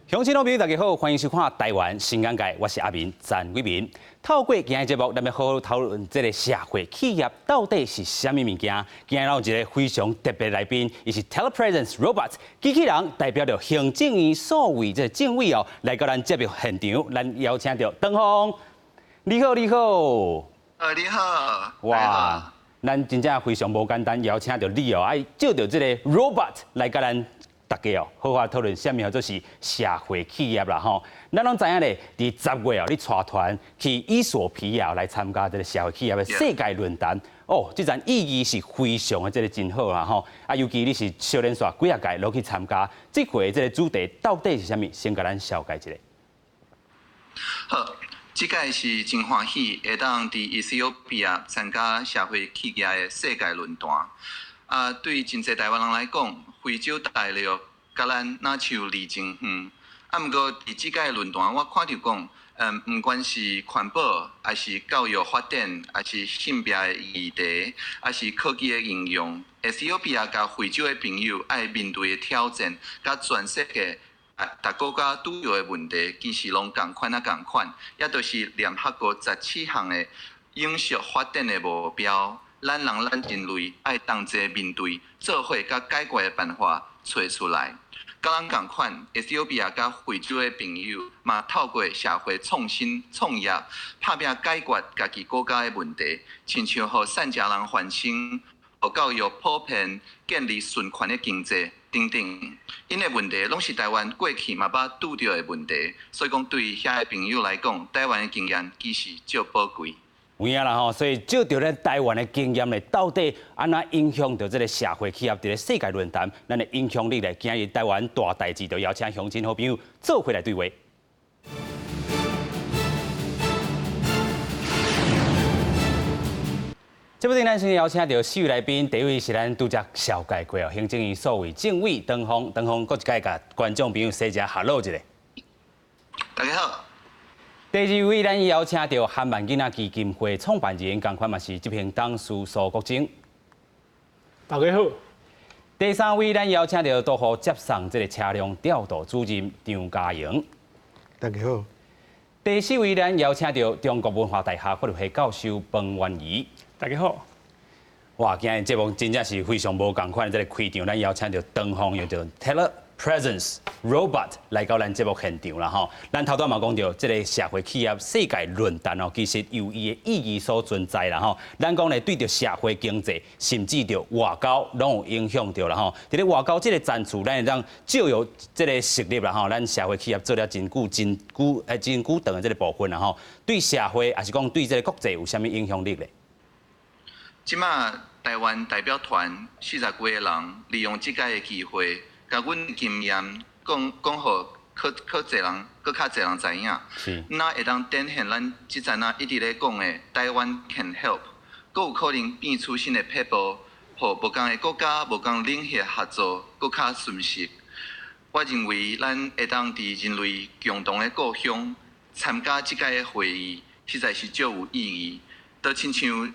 鄉親老朋友大家好，歡迎收看《台灣新眼界》，我是阿明詹偉明。透過今日節目，咱欲好好討論這个社會企業到底是啥物物件。今日有一个非常特別來賓，伊是 Telepresence Robot 機器人，代表著行政院數位這个政委哦，來到咱節目現場，咱邀請著唐鳳。你好，你好。你好。哇，咱真正非常無簡單，邀請著你哦，愛借著這个 robot 來佮咱大家哦，好好討論啥物叫做是社會企業啦吼。咱攏知影咧，佇10月哦，你帶團去衣索比亞來參加這个社會企業的世界論壇哦，這層意義是非常的這个真好啦吼。啊，尤其你是小連續幾仔屆攏去參加，這回這个主題到底是啥物？先共咱紹介一下。好，這屆是真歡喜，會當佇伊斯奧比亞參加社會企業的世界論壇。啊，對真濟台灣人來講，非洲大陸佮咱若像離真遠。啊，毋過佇這屆論壇，我看著講，毋管是環保，抑是教育發展，抑是性別的議題，抑是科技的應用，埃塞俄比亞佮非洲的朋友愛面對的挑戰，佮全世界逐國家拄著的問題，其實攏仝款仔仝款，也就是聯合國17項的永續發展的目標。咱人咱人類愛同齊面對，做伙佮解決的辦法揣出來。佮咱仝款，埃塞俄比亞佮非洲的朋友嘛，透過社會創新創業，拍拚解決家己國家的問題，親像予散食人翻身，予教育普遍，建立順環的經濟等等。𪜶的問題攏是台灣過去嘛捌拄著的問題，所以講對遐的朋友來講，台灣的經驗其實足寶貴。有影啦吼，所以借著咱台灣的經驗咧，到底按怎影響著這个社會企業佇咧世界論壇，咱的影響力咧，今日台灣大代誌就邀請鄉親好朋友做伙來對話。這部咱先邀請著四位來賓，第一位是咱拄才紹介過哦，行政院數位政委唐鳳，唐鳳閣一擺共觀眾朋友說一下 hello 一下。大家好。第二位，咱邀請著韓萬囡仔基金會創辦人，仝款嘛是執行董事蘇國楨。大家好。第三位，咱邀請著都予接送這个車輛調度主任張嘉瑩。大家好。第四位，咱邀請著中國文化大學法律系教授彭婉儀。大家好。哇，今日節目真正是非常無仝款，這个開場，咱邀請著唐鳳，用著 Telepresence Robot 來到咱節目現場啦吼。咱頭拄嘛講著，這个社會企業世界論壇哦，其實有伊的意義所存在啦吼。咱講咧，對著社會經濟，甚至著外交，攏有影響著啦吼。佇咧外交這个層次，咱會當借由這个實力啦吼，咱社會企業做了真久、真久、真久長的這个部分啦吼，對社會抑是講對這个國際有啥物影響力咧？這馬台灣代表團40幾个人，利用這擺的機會，共阮經驗講講予較較濟人，閣較濟人知影。若會當展現咱這陣仔一直咧講的台灣 can help，閣有可能變出新的撇步，予無仝的國家、無仝領域合作閣較順遂。我認為咱會當佇人類共同的故鄉參加這擺的會議，實在是足有意義。就親像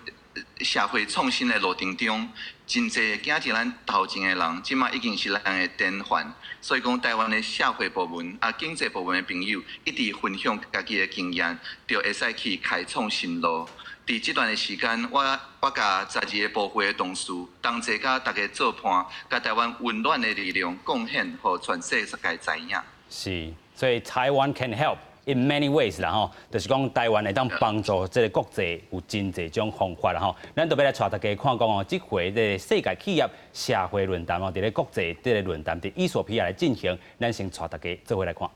社會創新的路程中，真濟行佇咱頭前的人，這馬已經是咱的典範。所以講，台灣的社會部門啊、經濟部門的朋友，一直分享家己的經驗，就會使去開創新路。佇這段的時間，我共12个部會的同事同齊共大家做伴，共台灣溫暖的力量貢獻，予全世界知影。是，所以 Taiwan can help in many ways 啦吼，就是講台灣會當幫助這个國際有真濟種方法啦吼。咱就欲來帶大家看講哦，這回這个世界企業社會論壇哦，佇咧國際這个論壇佇衣索比亞來進行，咱先帶大家做伙來看。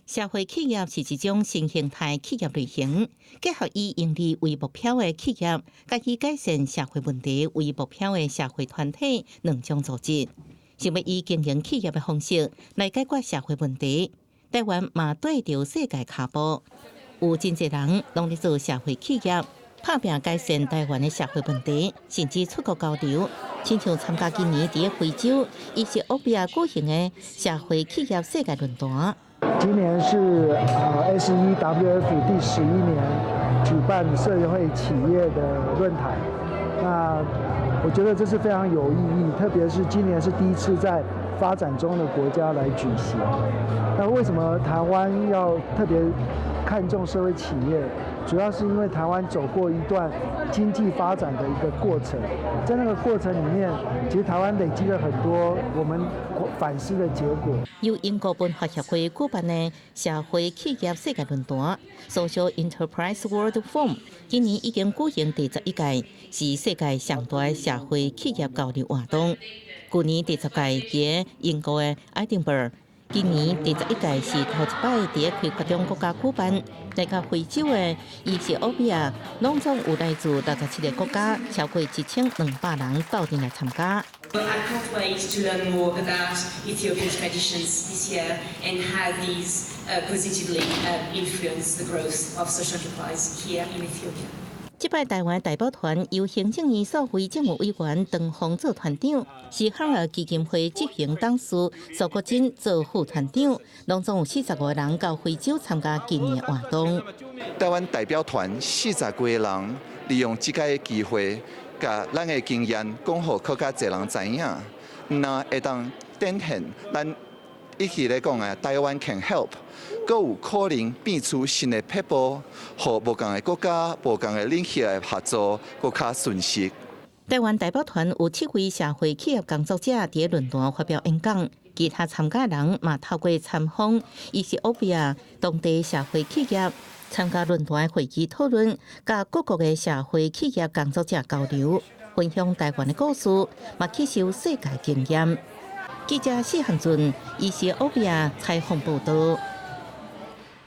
社會企業是一種新形態企業類型，結合以營利為目標的企業，佮以改善社會問題為目標的社會團體兩種組織，想欲以經營企業的方式來解決社會問題。台灣嘛綴著世界跤步，有真濟人攏咧做社會企業，拍拚改善台灣的社會問題，甚至出國交流。親像參加今年佇咧非洲伊索比亞舉行的社會企業世界論壇。今年是SEWF 第11年舉辦社會企業的論壇，那我覺得這是非常有意義，特別是今年是第一次在發展中的國家來舉行。那為什麼台灣要特別看重社會企業？主要是因為台灣走過一段經濟發展的一個過程，在那個過程裡面，其實台灣累積了很多我們反思的結果。由英國文化協會舉辦的社會企業世界論壇（Social Enterprise World Forum），今年已經舉行第11屆，是世界上大的社會企業交流活動。舊年第10屆佇英國的愛丁堡。今年第11屆是頭一擺佇開發中國家舉辦，來自非洲的伊索比亞，攏總有來自67個國家，超過1200人鬥陣來參加。 I can't wait to learn more about Ethiopian traditions this year and how these positively influence the growth of social enterprise here in Ethiopia. 這擺台灣代表團由行政院數位政務委員唐鳳做團長，是海爾基金會執行董事蘇國珍做副團長，攏總有45個人到非洲參加今年的活動。台灣代表團40幾個人，利用這個機會，共咱的經驗講予閣較濟人知影，毋但會當展現咱一起來講啊，台灣 can help，閣有可能變出新的撇步，予無仝的國家、無仝的領域的合作閣較順遂。台灣代表團有七位社會企業工作者佇論壇發表演講，其他參加人嘛透過參訪伊索比亞當地社會企業，參加論壇會議討論，佮各國的社會企業工作者交流，分享台灣的故事，嘛吸收世界經驗。記者謝漢俊，伊索比亞採訪報道。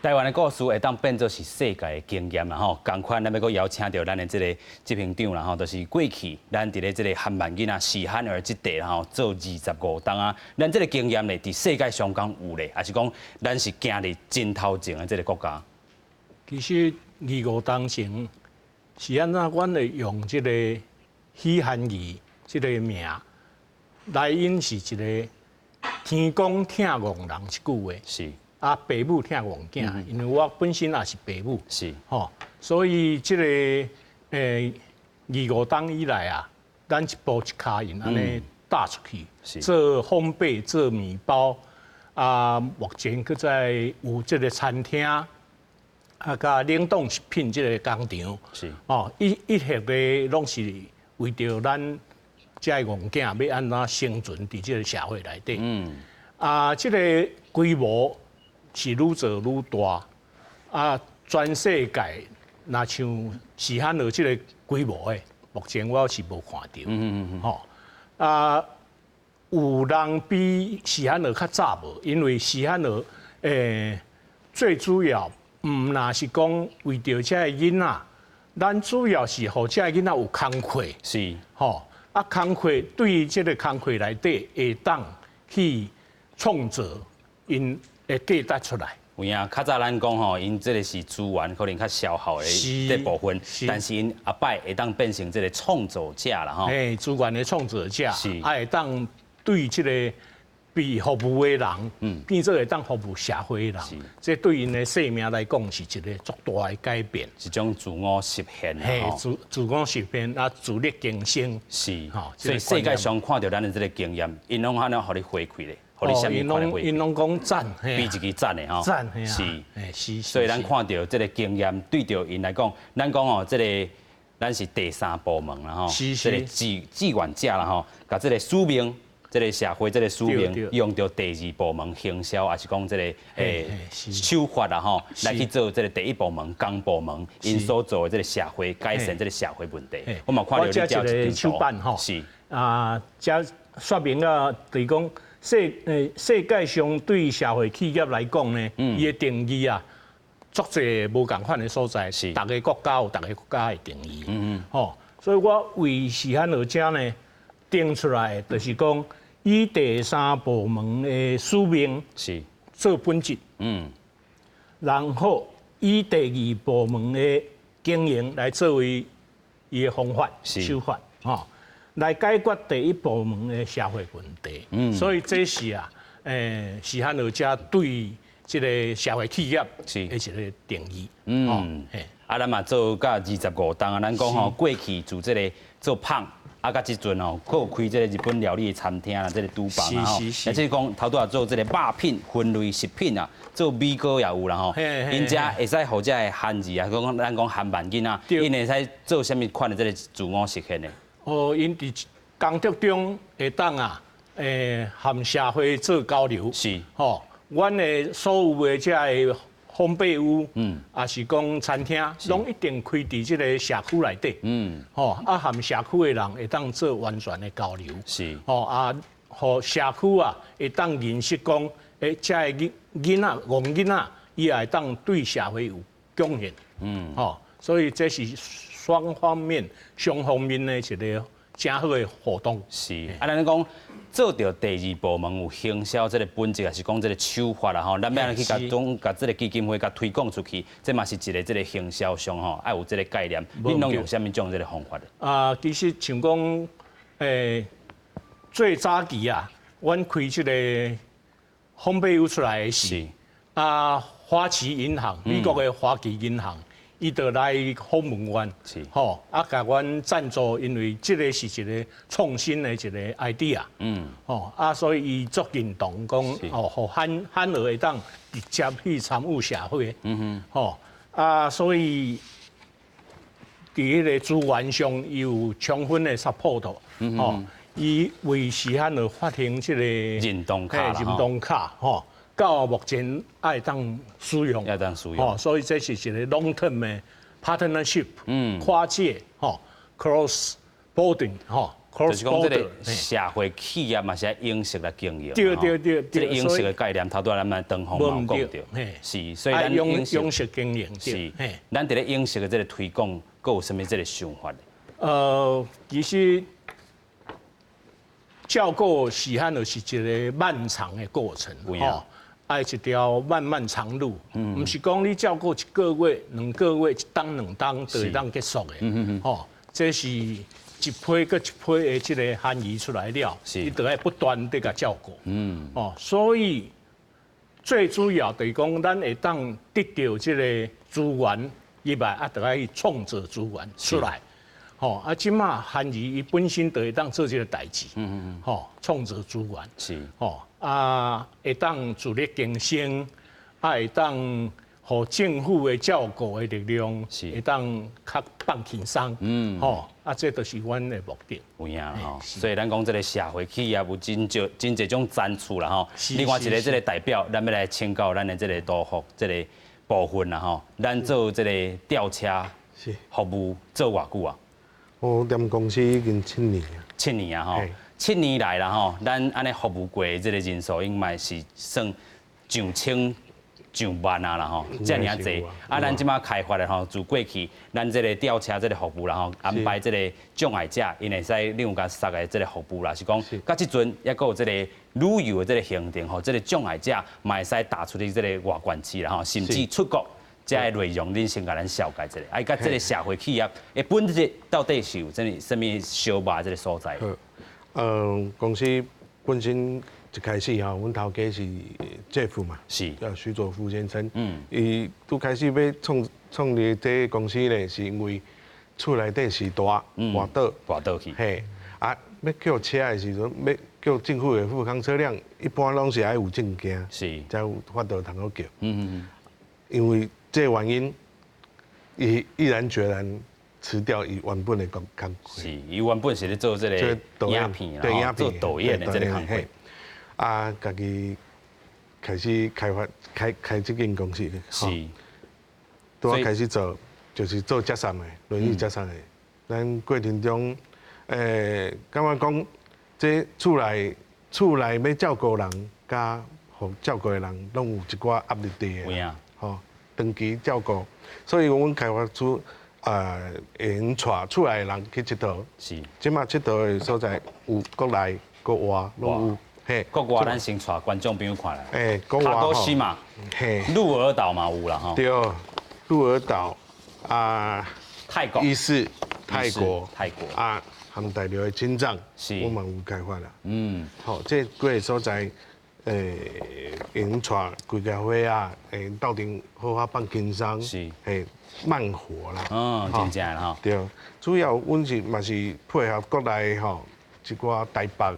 台灣的故事會當變做是世界的經驗啦吼，仝款咱欲閣邀請著咱的這個執行長啦吼，就是過去咱佇咧這個韓萬囡仔喜憨兒這塊啦吼，做25冬啊，咱這個經驗咧，佇世界上敢有咧，抑是講咱是行佇真頭前的這個國家？其實25冬前是按怎，阮會用這個喜憨兒這個名，來因是一個天公疼戇人一句話。啊，爸母疼戇囝，因為我本身也是爸母，吼，所以這個25冬以來啊，咱一步一跤印按呢踏出去，做烘焙、做麵包，啊，目前閣在有這個餐廳，啊，佮冷凍食品這個工廠，哦，一系列攏是為著咱這个戇囝欲按怎生存佇這個社會內底，啊，這個規模是愈做愈大，啊！全世界若像喜憨兒這個規模的，目前我是無看著。吼啊，有人比喜憨兒較早無？因為喜憨兒最主要毋若是講為著這个囡仔，咱主要是予這个囡仔有工課。吼啊，工課對這個工課內底會當去創造𪜶的價值出來。有影，較早咱講吼，𪜶這個是資源可能較消耗的這部分，但是𪜶後擺會當變成這個創造者啦吼。嘿，資源的創造者，啊，會當對這個被服務的人，變做會當服務社會的人，這對𪜶的生命來講是一個足大的改變。一種自我實現。嘿，自我實現啊，自力更生。是，所以世界上看著咱的這個經驗，𪜶攏按怎予你回饋咧？予你啥物款的回饋？𪜶攏講讚，比一支讚的吼。讚，是，所以咱看著這個經驗，對著𪜶來講，咱講哦，這個咱是第三部門啦吼，這個志願者啦吼，共這個使命，這個社會這個使命，用著第二部門行銷，抑是講這個手法啦吼，來去做這個第一部門、公部門，𪜶所做的這個社會改善這個社會問題。我嘛看著你這一手板吼，啊，這說明啊，就是講世界上對社會企業來講呢，伊的定義啊，足濟無仝款的所在，逐个國家有逐个國家的定義。吼，所以我為喜憨兒遮呢定出來，就是講以第三部門的使命做本質，然後以第二部門的經營來作為伊的方法手法，吼，來解決第一部門的社會問題。所以這是啊，喜憨兒遮對這個社會企業的一個定義。啊，咱嘛做甲25冬啊，咱講吼過去做這個做麭。啊，佮這陣哦，閣有開這個日本料理的餐廳啦，這個廚房啊吼，而且講頭拄仔做這個肉品分類食品啊，做米糕也有啦吼。𪜶遮會使予這个番兒啊，講咱講韓版囡仔，𪜶會使做啥物款的這個自我實現的？哦，𪜶佇工作中會當啊，和社會做交流。吼，阮的所有的這个烘焙屋，抑是講餐廳，攏一定開佇這个社區內底。吼，啊，和社區的人會當做完全的交流。吼啊，予社區啊會當認識講，這个囡仔、戇囡仔，伊也會當對社會有貢獻。吼，所以這是雙方面、雙方面的一個誠好的活動。是，啊，咱講做著第二部門有行銷這個本質，抑是講這個手法啦吼，咱欲按怎去共總共這個基金會共推廣出去，這嘛是一個這個行銷上吼，愛有這個概念。恁攏用啥物種這個方法的？啊，其實像講，最早期啊，阮開這個烘焙屋出來的時，啊，花旗銀行，美國的花旗銀行，伊就來訪問阮，吼，啊，共阮贊助，因為這個是一個創新的一個 idea，吼，啊，所以伊足認同講，哦，予番番兒會當直接去參與社會，吼，啊，所以佇彼個資源上伊有充分的 support，吼，伊為時漢就發行這個認同卡，認同卡，吼。到目前會當使用，會當使用，吼，所以這是一個 long term 的 partnership，跨界，吼，cross border，吼，cross border，就是講這個社會企業嘛是愛永續來經營，對對對，這個永續的概念，頭拄仔咱們長風嘛有講著，是，所以咱永永續經營，是，咱佇咧永續的這個推廣，閣有啥物這個想法？其實照顧時漢就是一個漫長的過程，吼。愛一條漫漫長路，毋是講你照顧一個月、兩個月、一冬兩冬就會當結束的，吼，這是一批閣一批的這個番兒出來了，你都愛不斷的共照顧，哦，所以最主要就是講，咱會當得著這個資源以外，啊，著愛去創造資源出來，吼，啊，這馬番兒伊本身就會當做這個代誌，吼，創造資源，吼。啊，會當自力更生，啊，會當予政府的照顧的力量，會當較放輕鬆，吼，啊，這都是阮的目的。有影吼，所以咱講這個社會企業有真少真濟種層次啦吼。另外一個這個代表，咱欲來請教咱的這個杜福這個部分啦吼。咱做這個吊車服務做偌久啊？我踮公司已經七年啊。七年啊吼。七年來啦吼，咱按呢服務過的這個人數，應該是算上千上萬啊啦吼，遮爾仔濟。啊，咱這馬開發的吼，自過去咱這個吊車這個服務啦吼，安排這個障礙者，𪜶會使利用共捒的這個服務啦，是講，到這陣猶閣有這個旅遊的這個行程吼，這個障礙者嘛會使踏出去這個外縣市啦吼，甚至出國。這个內容，恁先共咱紹介一下，啊，佮這個社會企業的本質到底是有啥物啥物相峇這個所在？公司本身一開始吼，阮頭家是 Jeff 嘛，叫徐佐夫先生。伊拄開始欲創立這個公司咧，是因為厝內底樹大，跋倒，跋倒去。嘿，啊，欲叫車的時陣，欲叫政府的復康車輛，一般攏是愛有證件，才有法度通好叫。因為這個原因，伊毅然決然辭掉伊原本的工工課。是，伊原本是咧做這個影片啦，做導演的這個工課。啊，家己開始開發開開這間公司。拄仔開始做，就是做接送的，輪椅接送的。咱過程中，感覺講，這厝內欲照顧人，佮予照顧的人，攏有一寡壓力佇的。吼，長期照顧，所以阮開發出，會用帶厝內的人去𨑨迌。這馬𨑨迌的所在有國內、國外攏有。嘿，國外咱先帶觀眾朋友看來。國外吼。卡嘛，嘿，鹿兒島嘛有啦吼。對，鹿兒島啊，泰國、伊勢、泰國、泰國啊，含大陸的青藏，阮嘛有開發啦。好，這幾个所在，會用帶規家伙仔，鬥陣好好放輕鬆，慢活啦。哦，真正吼。對，主要阮是嘛是配合國內吼一寡台北、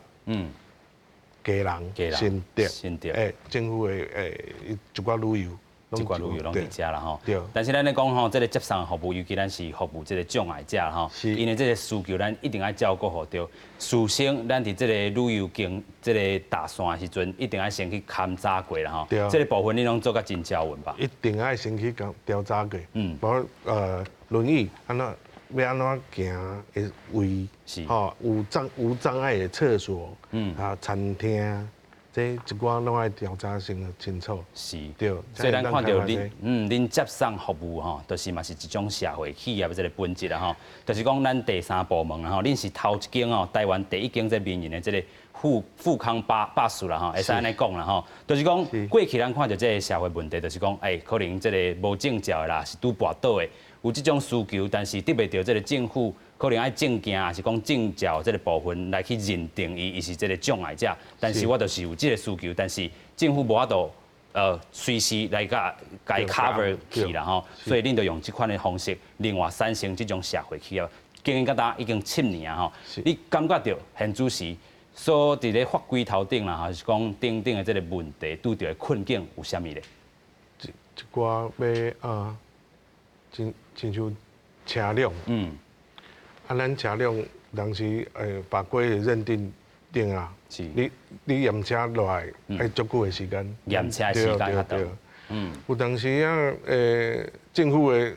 基隆、新竹、新竹，政府的一寡旅遊。這寡旅遊攏佇遮啦吼。對。但是咱咧講吼，這個接送服務，尤其咱是服務這個障礙者吼，因為這個需求，咱一定愛照顧好著。事先，咱佇這個旅遊經這個踏線的時陣，一定愛先去勘查過啦吼。這個部分你攏做甲真周全吧？一定愛先去調查過。包括輪椅按怎欲按怎行的位，吼有無障礙的廁所，啊餐廳。這一寡攏愛調查先清楚。對。所以咱看著恁接送服務吼，就是嘛是一種社會企業這個本質啦吼。就是講咱第三部門啦吼，恁是頭一間吼，台灣第一間這民營的這個富康巴士啦吼，會使按呢講啦吼。就是講過去咱看著這個社會問題，就是講，可能這個無證照的啦，是拄跋倒的，有這種需求，但是得袂著這個政府可能愛證件，抑是講證照這個部分來去認定伊，伊是這個障礙者。但是我就是有這個需求，但是政府無法度隨時來共共伊 cover 去啦吼。所以恁就用這款的方式，另外產生這種社會企業，經營到今已經7年啊吼。你感覺著現此時所佇咧法規頭頂啦，還是講等等的這個問題，拄著的困境有啥物咧？一寡欲啊，親親像車輛。啊，咱車輛當時法規的認定定啊，你驗車落來愛足久的時間，驗車時間較長。有當時啊，政府的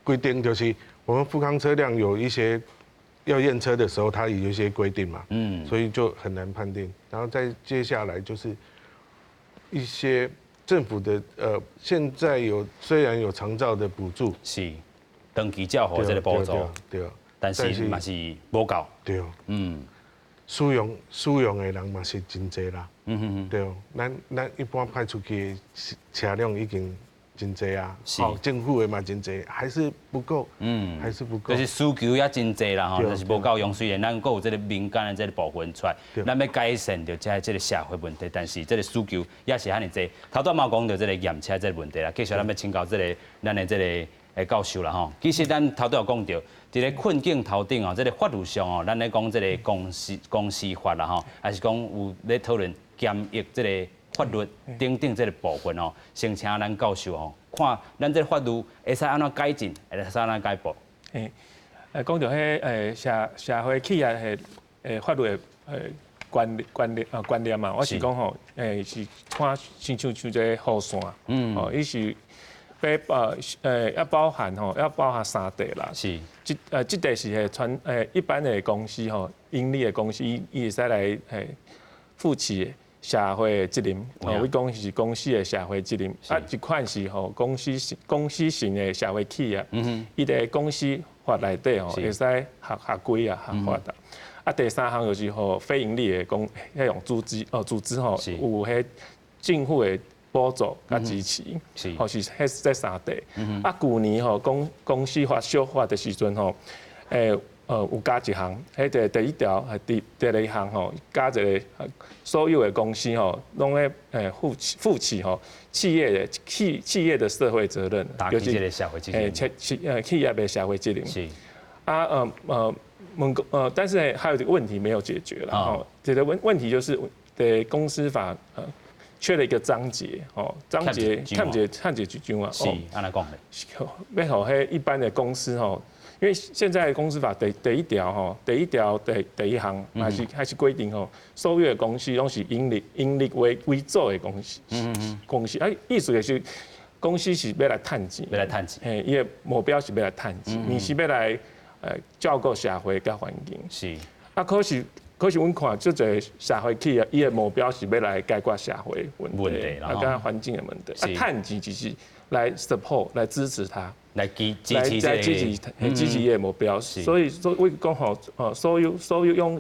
規定就是，我們富康車輛有一些要驗車的時候，它有一些規定嘛，所以就很難判定。然後再接下來就是一些政府的現在有雖然有長照的補助，是長期照護這個補助，但是嘛是無夠。對。使用的人嘛是真濟啦。對。咱一般派出去的車輛已經真濟啊。政府的嘛真濟，還是不夠。還是不夠。就是需求也真濟啦吼，就是無夠用。雖然咱閣有這個民間的這個部分出來，咱欲改善著這個社會問題，但是這個需求也是遐爾濟。頭拄仔嘛有講著這個驗車這個問題啦，繼續咱欲請教這個咱的這個教授啦吼。其實咱頭拄有講著，佇咧困境頭頂哦，這個法律上哦，咱咧講這個公司法啦吼，還是講有咧討論檢疫這個法律等等這個部分哦，先請咱教授吼，看咱這個法律會使按怎改進，會使按怎改步。講著彼社會企業的法律的觀念嘛，我是講吼，是看親像一個雨傘，哦，伊是欲要包含吼，要包含三塊啦。這塊是一般的公司吼，營利的公司，伊會使來負起社會的責任。哦，阮講是公司的社會責任。啊，一款是吼公司型的社會企業，伊佇公司法內底吼會使合規啊，合法的。啊，第三項就是吼非營利的彼種組織吼，有彼政府的補助佮支持，吼是彼這三塊。啊，舊年吼公司法修法的時陣吼，有加一項，彼個第一條係第二項吼，加一個所有的公司吼，攏咧負起吼企業的社會責任，就是這個社會責任，企業的社會責任。啊，但是還有一個問題沒有解決啦。吼，這個問題就是的公司法缺了一個章節，哦，章節欠一章啊。是，按怎講咧？欲予彼一般的公司吼，因為現在公司法第一條吼，第一條第一項還是規定吼，所有的公司攏是營利為主的公司。公司啊，意思就是公司是欲來趁錢，欲來趁錢。嘿，伊的目標是欲來趁錢，毋是欲來照顧社會佮環境。啊，可是，阮看足濟社會企業，伊的目標是欲來解決社會問題，啊，佮環境的問題。啊，趁錢只是來 support 來支持他，來支持來支持伊的目標。所以，所以講吼，所有用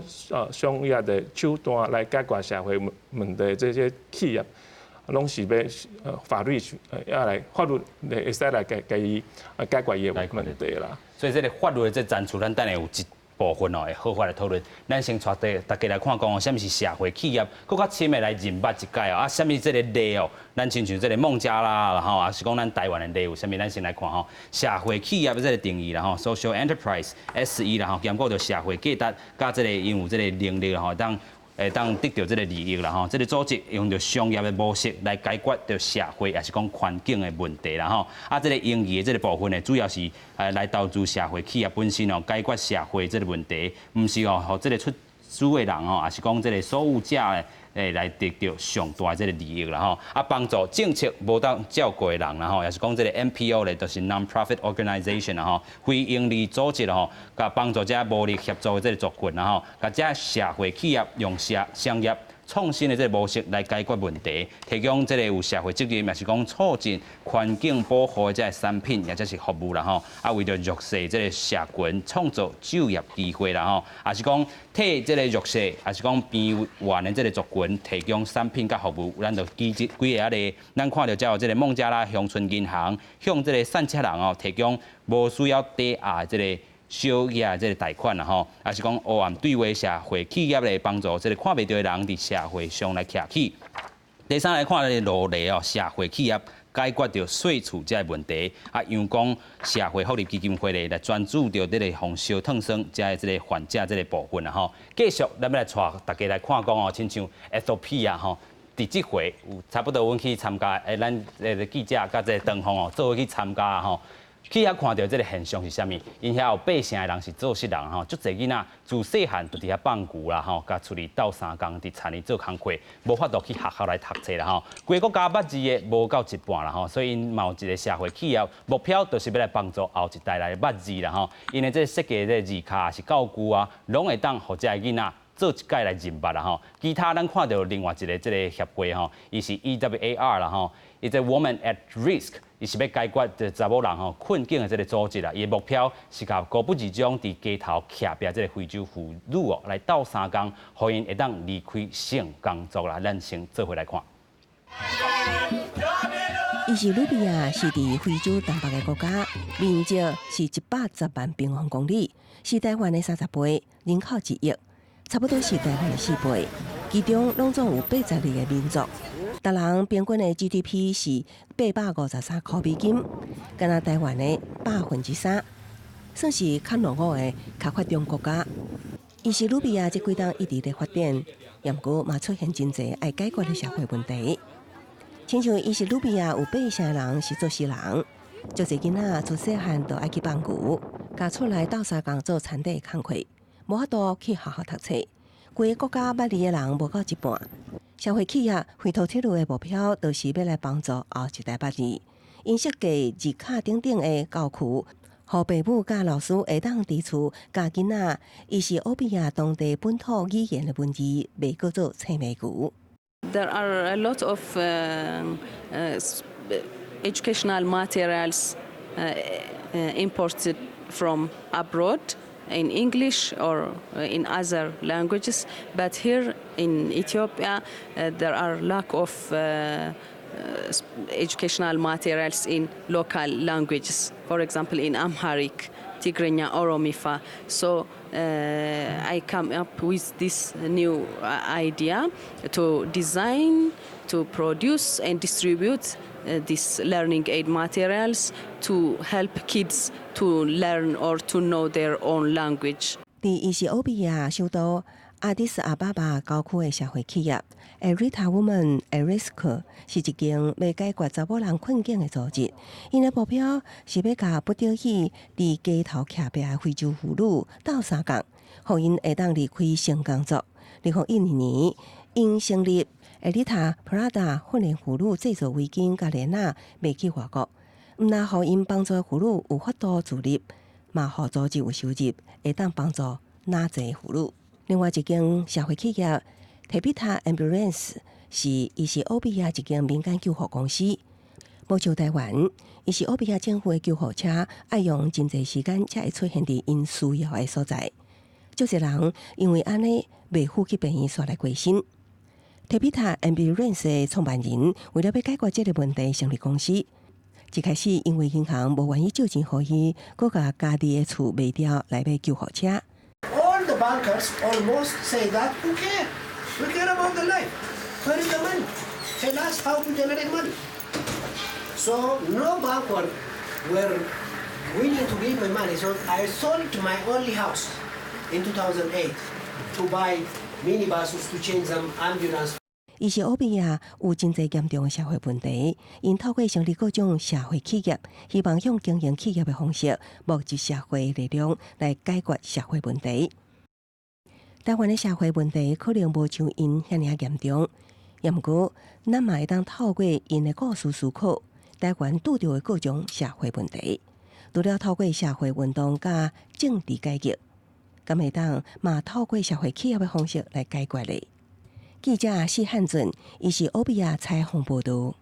商業的手段來解決社會問題這些企業，攏是欲法律要來法律會使來共伊解決伊的問題啦。所以，這個法律的這層次，咱等下有一。部分哦，會好好來討論。咱先帶大家來看講哦，啥物是社會企業，閣較深的來認捌一解哦。啊，啥物這個例哦？咱親像這個孟加拉啦吼，抑是講咱台灣的例有啥物？咱先來看吼，社會企業的這個定義啦吼，social enterprise SE 啦吼，兼顧著社會價值，佮這個𪜶有這個能力吼，會當得著這個利益啦吼，這個組織用著商業的模式來解決著社會抑是講環境的問題啦吼。啊，這個營利的這個部分呢，主要是來投資社會企業本身哦，解決社會這個問題，毋是哦，予這個出資的人吼，抑是講這個所有者的來得著上大這個利益啦吼。啊，幫助政策無當照顧的人啦吼，抑是講這個 NPO 咧，就是 non-profit organization 啦吼，非營利組織吼，共幫助這無力協助的這個族群啦吼，共這社會企業用商業創新的這個模式來解決問題，提供這個有社會責任，抑是講促進環境保護的這個產品，或者是服務啦吼。啊，為著弱勢這個社群創造就業機會啦吼，抑是講替這個弱勢，抑是講邊緣的這個族群提供產品佮服務，咱就舉這幾个例，咱看著才有這個孟加拉鄉村銀行向這個散赤人哦提供無需要抵押這個小額這個貸款啦吼，抑是講黑暗對話社會企業來幫助這個看袂著的人佇社會上來徛起。第三來看這個羅例哦，社會企業解決著稅厝這個問題，啊，陽光社會福利基金會咧來專注著這個防燒燙傷這個這個患者這個部分啦吼。繼續，咱欲來帶大家來看講哦，親像 SOP 啊吼。佇這回有差不多，阮去參加，咱記者佮這個唐鳳哦，做伙去參加吼。去遐看著這個現象是啥物？𪜶遐有八成的人是做穡人吼，足濟囡仔自細漢就佇遐放牛啦吼，佮出去鬥相共，佇田裡做工課，無法度去學校來讀冊啦吼。規個國家捌字的無夠一半啦吼，所以𪜶嘛有一個社會企業目標，就是欲來幫助後一代來捌字啦吼。𪜶的這個設計這個字卡是教具啊，攏會當予這个囡仔做一擺來認捌啦吼。其他咱看著另外一個這個協會吼，伊是 EWAR 啦吼，伊這 Woman at Risk。伊是欲解決這查某人吼困境的這個組織啦，伊的目標是共高不二中佇街頭徛壁這個非洲婦女哦來鬥相共，予𪜶會當離開性工作啦。咱先做伙來看。伊是魯比亞是佇非洲東北的國家，面積是110萬平方公里，是台灣的30倍，人口1億，差不多是台灣的4倍。其中攏總有82個民族。逐人平均的 GDP 是853塊美金，敢若台灣的3%，算是較落伍的較發展國家。伊是魯比亞這幾冬一直咧發展，毋過嘛出現真濟愛解決的社會問題。親像伊是魯比亞有八成人是做穡人，足濟囡仔自細漢就愛去放牛，共出來鬥相共做田底工課，無法度去學校讀冊。規个國家捌字的人無夠一半。社會企業回頭鐵路的目標，就是欲來幫助後一代捌字。𪜶設計字卡等等的教具，予父母佮老師會當佇厝教囡仔，伊是奧比亞當地本土語言的文字，袂閣做吹糜牛。 There are a lot of educational materials imported from abroad in English or in other languages, but here in Ethiopia there are lack of educational materials in local languages. For example, in Amharic, Tigrinya, Oromifa. So I come up with this new idea to design, to produce and distribute these learning aid materials to help kids to learn or to know their own language. 佇伊是奧比亞首都阿迪斯阿巴巴郊區的社會企業，Erita Women at Risk 是一間欲解決查某人困境的組織。𪜶的目標是欲共不得已佇街頭徛壁的非洲婦女鬥相共，予𪜶會當離開性工作。2012年，𪜶成立 Erita Prada 訓練婦女製作圍巾佮鏈仔賣去外國，毋但予𪜶幫助婦女有法度自立，嘛予組織有收入，會當幫助若濟婦女。另外一間社會企業 Tebita Ambulance 是伊是奧比亞一間民間救護公司，無像台灣，伊是奧比亞政府的救護車，愛用真濟時間才會出現佇𪜶需要的所在。足濟人因為按呢袂赴去病院煞來過身。Tebita Ambulance 的創辦人為了欲解決這個問題，成立公司。一開始因為銀行無願意借錢予伊，閣共家己的厝賣掉來買救護車。the bankers almost say that, who care? We care about the life. Where is the money? Tell us how to generate money. So no bank were willing to give me money. So I sold my only house in 2008 to buy minibuses to change them ambulance. 伊索比亞有真濟嚴重的社會問題，𪜶透過成立各種社會企業，希望用經營企業的方式，募集社會力量來解決社會問題。台灣的社會問題可能無像𪜶遐爾嚴重，也毋過，咱嘛會當透過𪜶的故事思考，台灣拄著的各種社會問題。除了透過社會運動佮政治改革，敢會當嘛透過社會企業的方式來解決咧？記者施漢俊，伊索比亞採訪報導。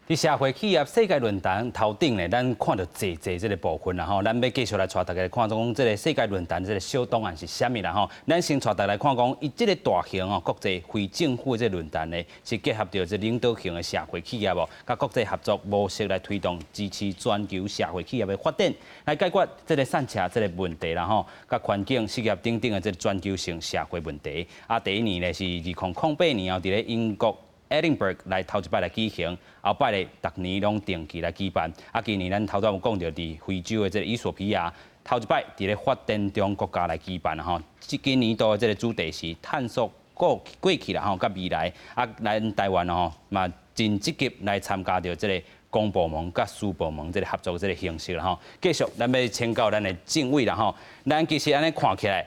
佇社會企業世界論壇頭頂咧，咱看著濟濟這个部分啦吼。咱欲繼續來帶大家來看，講這个世界論壇這个小檔案是啥物啦吼。咱先帶大家來看講，伊這个大型哦國際非政府的這个論壇咧，是結合著這領導型的社會企業哦，佮國際合作模式來推動支持全球社會企業的發展，來解決這个散赤這个問題啦吼，佮環境、失業等等的這个全球性社會問題。啊，第一年咧是2008年後，佇咧英國愛丁堡來頭一擺來舉行，後擺咧逐年攏定期來舉辦。啊，今年咱頭拄有講著佇非洲的這个伊索比亞，頭一擺佇咧發展中國家來舉辦吼。這今年度的這个主題是探索過過去啦吼，佮未來。啊，咱台灣吼嘛真積極來參加著這个公部門佮私部門這个合作這个形式啦吼。繼續，咱欲請教咱的政委啦吼。咱其實按呢看起來，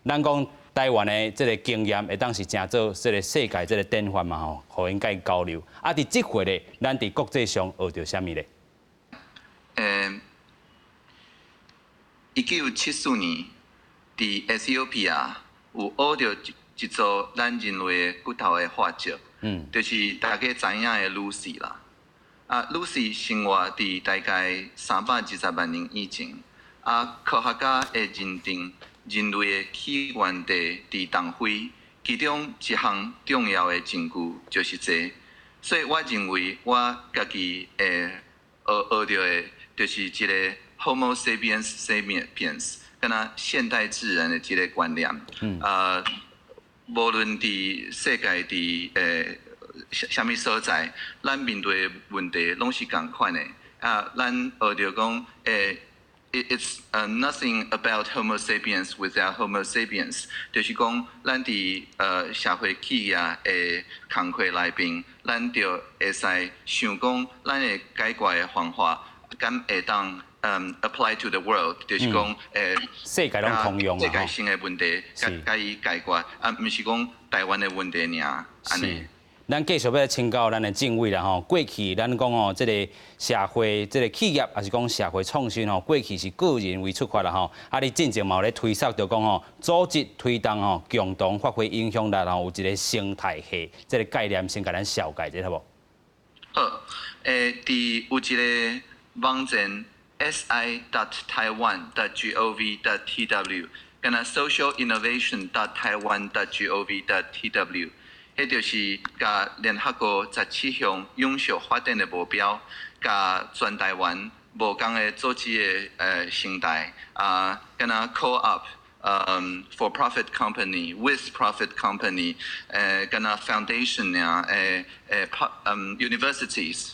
咱講台灣的這个經驗會當是成做這个世界這个典範嘛吼，予𪜶共交流。啊，佇這回咧，咱佇國際上學著啥物咧？1974年，佇 Ethiopia 有挖著一座咱人類的骨頭的化石，就是大家知影的 Lucy 啦。啊，Lucy 生活佇大概320萬年以前。啊，科學家會認定人類的起源地佇東非，其中一項重要的證據就是這。所以我認為我家己會學著的，就是一个 Homo sapiens sapiens，敢若現代智人的這个觀念。啊，無論佇世界佇啥物所在，咱面對的問題攏是仝款的。啊，咱學著講it's nothing about Homo sapiens without Homo sapiens，就是講咱佇社會企業的工課內面，咱就會使想講，咱的解決的方法，敢會當apply to the world，就是講世界攏通用。世界性的問題，共共伊解決，啊，毋是講台灣的問題爾，按呢。咱繼續欲請教咱的政委啦吼，過去咱講吼，這个社會這个企業，抑是講社會創新吼，過去是個人為出發啦吼，啊，你進前嘛有咧推捒著講吼，組織推動吼，共同發揮影響力吼，有一个生態系，這个概念先共咱紹介一下好無？好，佇有一个網站 si.taiwan.gov.tw，敢若 socialinnovation.taiwan.gov.tw。彼就是共聯合國17項永續發展的目標，共全台灣無仝的組織的形態啊，敢若 co-op、for profit company、with profit company、敢若 foundation 啊，universities，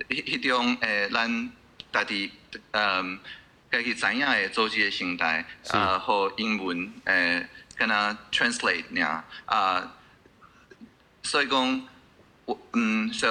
彼種咱家己家己知影的組織的形態，啊，予英文敢若 translate 爾啊。所以講，so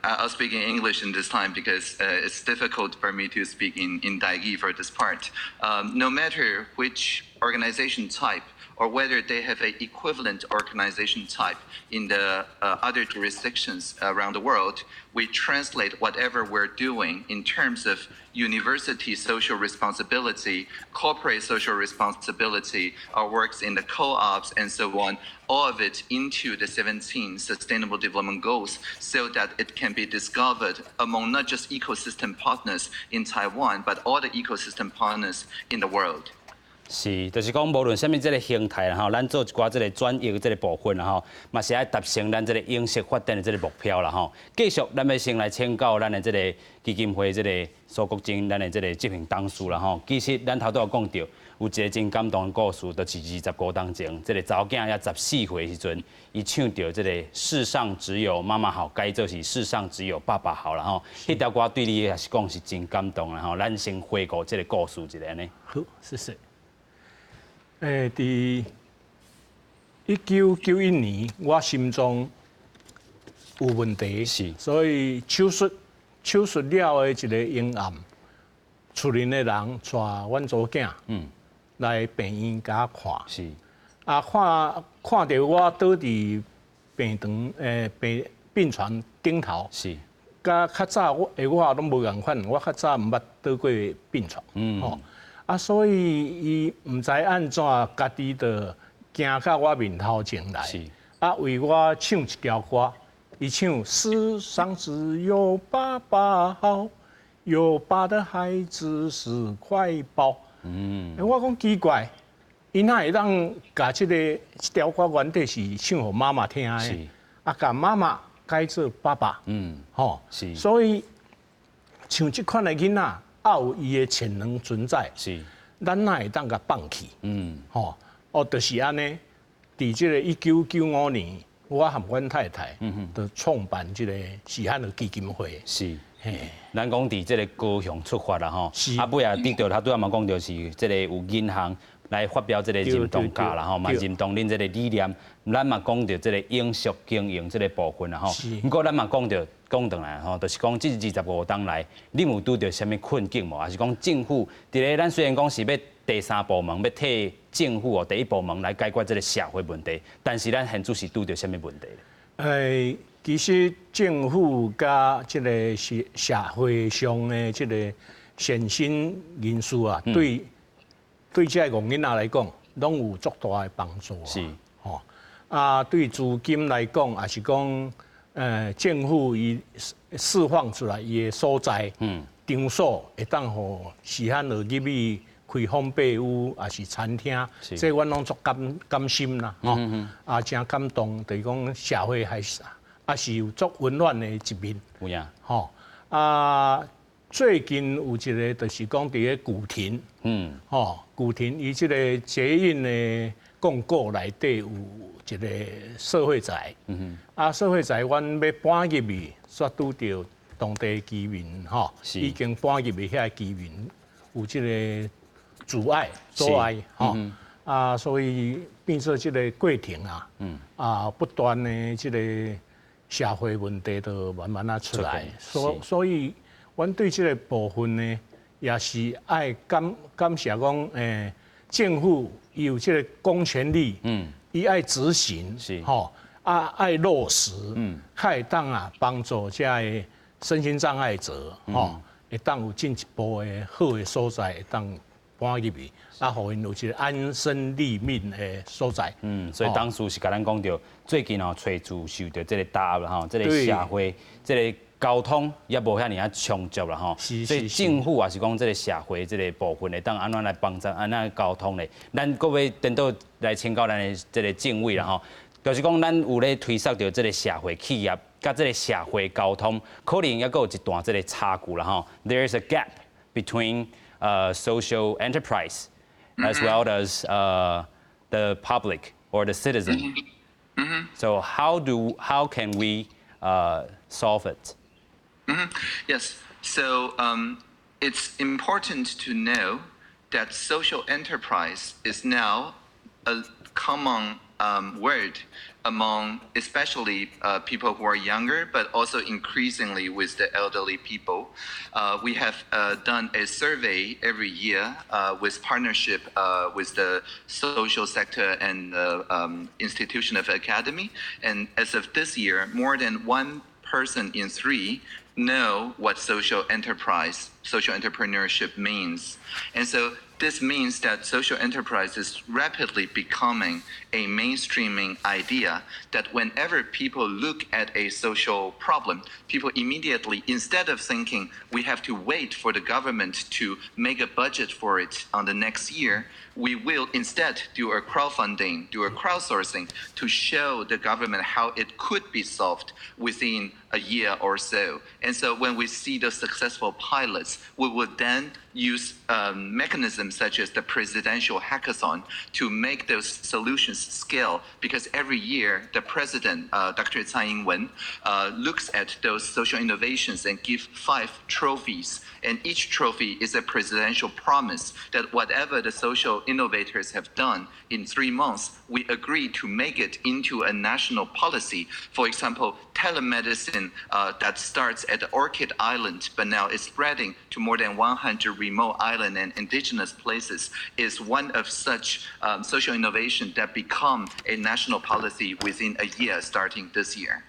I'll speak in English in this time because it's difficult for me to speak in 台語 for this part. No matter which organization type or whether they have an equivalent organization type in the other jurisdictions around the world, we translate whatever we're doing in terms of university social responsibility, corporate social responsibility, our works in the co-ops and so on, all of it into the 17 Sustainable Development Goals so that it can be discovered among not just ecosystem partners in Taiwan, but all the ecosystem partners in the world. 是，就是講無論啥物這个形態啦吼，咱做一寡這个轉譯這个部分啦吼，嘛是愛達成咱這个永續發展的這个目標啦吼。繼續，咱欲先來請教咱的這个基金會這个蘇國楨，咱的這个執行董事啦吼。其實咱頭拄仔講著，有一个真感動的故事，就是25冬前，這个查某囝猶14歲的時陣，伊唱著這个世上只有媽媽好，改做是世上只有爸爸好啦吼。彼條歌對你也是講是真感動啦吼。咱先回顧這个故事一下呢。好，謝謝。佇1991年，我心臟有問題，所以手術了的一个昏暗，厝裡的人帶阮查某囝來病院共我看，啊，看著我倒佇病床病床頂頭，佮較早我的我攏無仝款，我較早毋捌倒過病床，吼。啊，所以伊毋知按怎，家己就行到我面頭前來，啊，為我唱一條歌，伊唱世上只有爸爸好，有爸的孩子是塊寶。我講奇怪，伊哪會當共這條歌原底是唱予媽媽聽的，啊，共媽媽改做爸爸。吼，所以像這款的囡仔，也有伊的潛能存在，咱哪會當共放棄？吼，哦，就是按呢。佇這个1995年，我和阮太太，就創辦這个喜漢樂基金會。嘿，咱講佇這个高雄出發啦吼，啊，尾仔得著頭拄仔嘛講著是這个有銀行來發表這个認同價啦吼，嘛認同恁這个理念，咱嘛講著這个永續經營這个部分啦吼。毋過咱嘛講著講轉來吼，就是講這25冬來，恁有拄著啥物困境無？抑是講政府佇咧咱雖然講是欲第三部門欲替政府哦第一部門來解決這个社會問題，但是咱現在是拄著啥物問題？其實政府佮這个社會上的這个善心人士啊，對這个戇囡仔來講，攏有足大的幫助。吼啊，對資金來講，抑是講，政府伊釋放出來伊的所在，場所會當予喜漢樂入去開烘焙屋，抑是餐廳，這阮攏足感心啦，吼，啊，誠感動，就是講社會還是抑是有足溫暖的一面。有影。吼啊，最近有一个就是講佇咧古亭，吼，古亭伊這个捷運的廣告內底有一个社會宅，啊，社會宅阮欲搬入去，煞拄著當地居民吼，已經搬入去遐居民有這个阻礙，吼，啊，所以變做這个過程啊，啊，不斷的這个社會問題都慢慢仔出來，所以阮對這个部分呢，也是愛感謝講，政府伊有這个公權力，伊愛執行，吼，啊，愛落實，較會當啊幫助這个身心障礙者，吼，會當有進一步的好的所在，會當搬入去，啊，予𪜶有一个安身立命的所在。嗯，所以當初是共咱講著，最近哦，揣厝受著這个打壓啦吼，這个社會，這个交通也無遐爾仔充足啦吼。所以政府抑是講這个社會這个部分會當按怎來幫助，按怎溝通咧？咱閣欲顛倒來請教咱的這个政委啦吼，就是講咱有咧推捒著這个社會企業，佮這个社會溝通，可能猶閣有一段這个差距啦吼。There is a gap between social enterprise as well as the public or the citizen. So how can we solve it? Yes. So it's important to know that social enterprise is now a common word among especially people who are younger, but also increasingly with the elderly people. We have done a survey every year with partnership with the social sector and the institution of academy. And as of this year, more than one person in three know what social enterprise, social entrepreneurship means. And so This means that social enterprise is rapidly becoming a mainstreaming idea that whenever people look at a social problem, people immediately, instead of thinking we have to wait for the government to make a budget for it on the next year, we will instead do a crowdfunding, do a crowdsourcing to show the government how it could be solved within a year or so. And so when we see the successful pilots, we will then use mechanisms such as the presidential hackathon to make those solutions scale, because every year the president, Dr. Tsai Ing-wen, looks at those social innovations and give five trophies. And each trophy is a presidential promise that whatever the social innovators have done in 3 months, we agree to make it into a national policy. For example, telemedicine that starts at Orchid Island, but now is spreading to more than 100 remote island and indigenous places, is one of such social innovation that become a national policy within a year starting this year.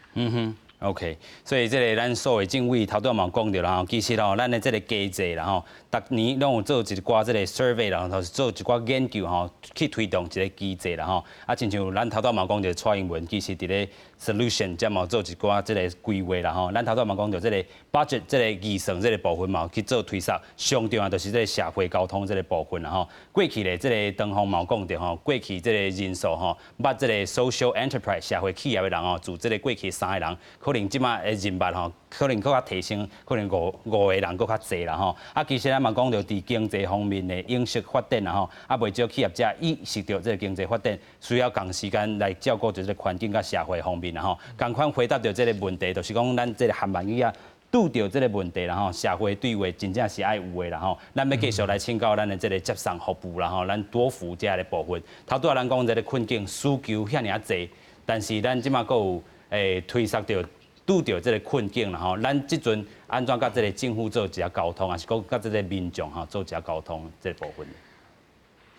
OK，所以這个咱數位政委頭拄嘛講著啦吼，其實吼，咱的這个經濟啦吼，逐年攏有做一寡這个 survey 啦，就是做一寡研究吼，去推動一个機制啦吼。啊，親像咱頭拄嘛講著蔡英文，其實佇咧 solution 這嘛做一寡這个規劃啦吼。咱頭拄嘛講著這个 budget 這个預算這个部分嘛去做推捒，上重要就是這个社會交通這个部分啦吼。過去咧，這个唐鳳嘛有講著吼，過去這个人數吼，捌這个 social enterprise 社會企業的人吼，自這个過去三个人，可能這馬的人脈吼，可能閣較提升，可能五個人閣較濟啦吼。啊，其實咱嘛講著佇經濟方面的永續發展啦吼，啊，袂少企業者意識著這个經濟發展需要仝時間來照顧著這个環境佮社會方面啦吼。仝款回答著這个問題，就是講咱這个韓萬語啊。拄著這个問題啦吼，社會對話真正是愛有的啦吼。咱欲繼續來請教咱的這个接送服務啦吼，咱多福遮个部分。頭拄仔咱講這个困境需求遐爾仔濟，但是咱這馬閣有推捒著拄著這个困境啦吼。咱這陣按怎佮這个政府做一下溝通，抑是講佮這个民眾吼做一下溝通這个部分？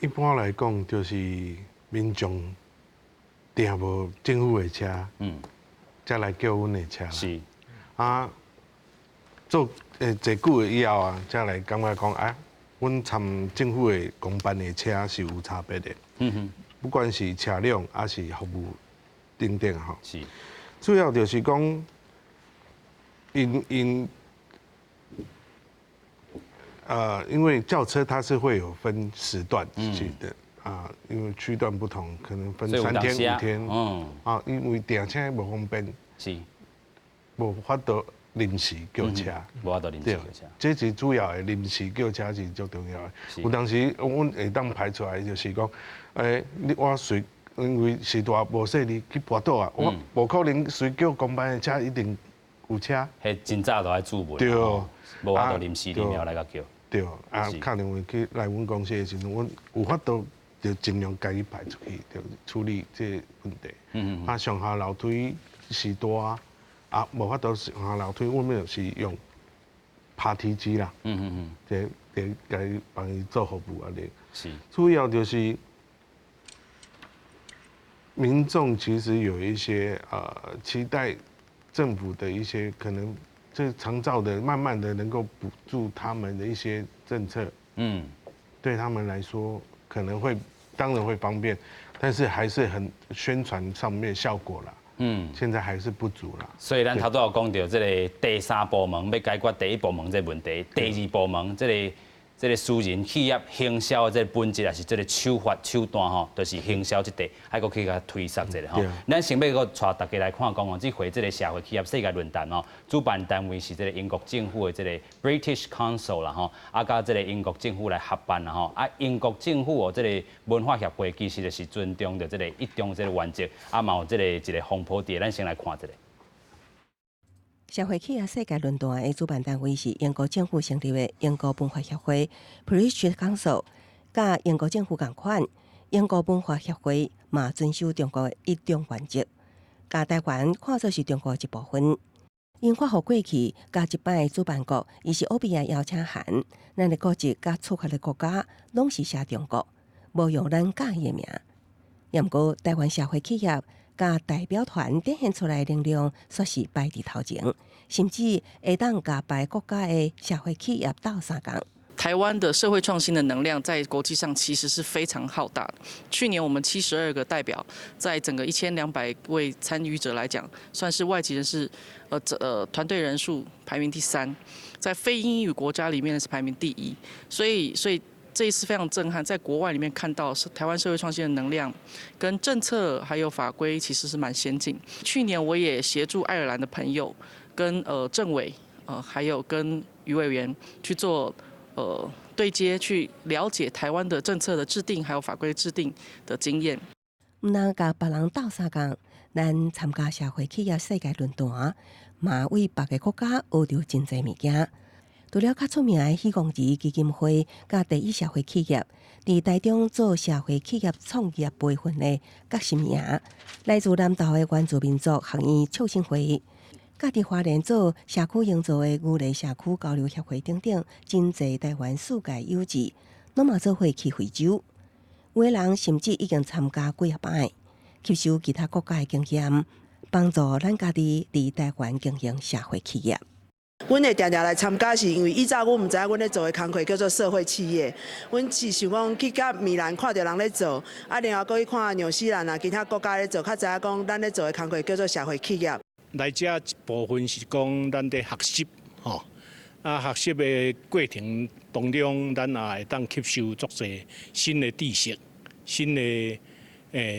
一般來講，就是民眾訂無政府的車，才來叫阮的車。啊，做坐久了以後啊，才來感覺講啊，阮參政府的公辦的車是有差別的。不管是車輛抑是服務等等吼。主要就是講，因為轎車它是會有分時段去的啊，因為區段不同，可能分3天5天。啊，因為訂車無方便。無法度臨時叫車。無法度臨時叫車。這是主要的，臨時叫車是足重要的。有當時阮會當排出來，就是講，你我隨因為時大無細膩去跋倒啊，我無可能隨叫公辦的車一定有車。彼真早就愛注文。無法度臨時臨了來共叫。對，啊，敲電話去來阮公司的時陣，阮有法度就盡量共伊排出去，就處理這个問題。啊，上下樓梯時大，啊，無法度上下樓梯，阮們就是用爬梯機啦。這共伊幫伊做服務按呢。主要就是民眾其實有一些期待政府的一些可能，這長照的慢慢的能夠補助他們的一些政策。對他們來說可能會當然會方便，但是還是很宣傳上面效果啦。現在還是不足啦。所以咱頭拄有講著這个第三部門欲解決第一部門這個問題，第二部門這个私人企業行銷的這個本質，抑是這个手法手段吼，就是行銷這塊，愛閣去共推捒一下吼。咱先欲閣帶大家來看講哦，這回這个社會企業世界論壇哦，主辦單位是這个英國政府的這个 British Council 啦吼，啊，佮這个英國政府來合辦啦吼。啊，英國政府哦，這个文化協會其實就是尊重著這个一中這个原則，啊，嘛有這个一个風波佇，咱先來看一下。社會企業世界論壇的主辦單位是英國政府成立的英國文化協會（British Council），佮英國政府仝款。英國文化協會嘛遵守中國的一中原則，共台灣看作是中國的一部分。𪜶發予過去佮這擺主辦國，伊斯奧比亞邀請函，咱的國籍佮觸發的國家攏是寫中國，無用咱佮意的名。毋過台灣社會企業佮代表團展現出來的能量，煞是擺佇頭前，甚至會當佮別國家的社會企業鬥相共。台灣的社會創新的能量在國際上其實是非常浩大的。去年我們72個代表，在整個1200位參與者來講，算是外籍人士，團隊人數排名第三，在非英語國家裡面是排名第一。所以這一次非常震撼，在國外裡面看到是台灣社會創新的能量，跟政策還有法規其實是蠻先進。去年我也協助愛爾蘭的朋友，跟政委，還有跟余委員去做對接，去了解台灣的政策的制定，還有法規制定的經驗。毋但共別人鬥相共，咱參加社會企業世界論壇，嘛對別个國家學著真濟物件。除了較出名的許光兒基金會，佮第一社會企業，佇台中做社會企業創業培訓的革新營，來自南投的原住民族學院促進會，佮佇花蓮做社區營造的牛犁社區交流協會等等，真濟台灣世界有志，攏嘛做伙去非洲。有的人甚至已經參加幾仔擺，吸收其他國家的經驗，幫助咱家己佇台灣經營社會企業。阮會定定來參加，是因為以早阮毋知影阮咧做的工課叫做社會企業。阮是想講去佮米蘭看著人咧做，啊，然後閣去看紐西蘭啊，其他國家咧做，較知影講咱咧做的工課叫做社會企業。來遮一部分是講咱佇學習，吼，啊，學習的過程當中，咱也會當吸收足濟新的知識、新的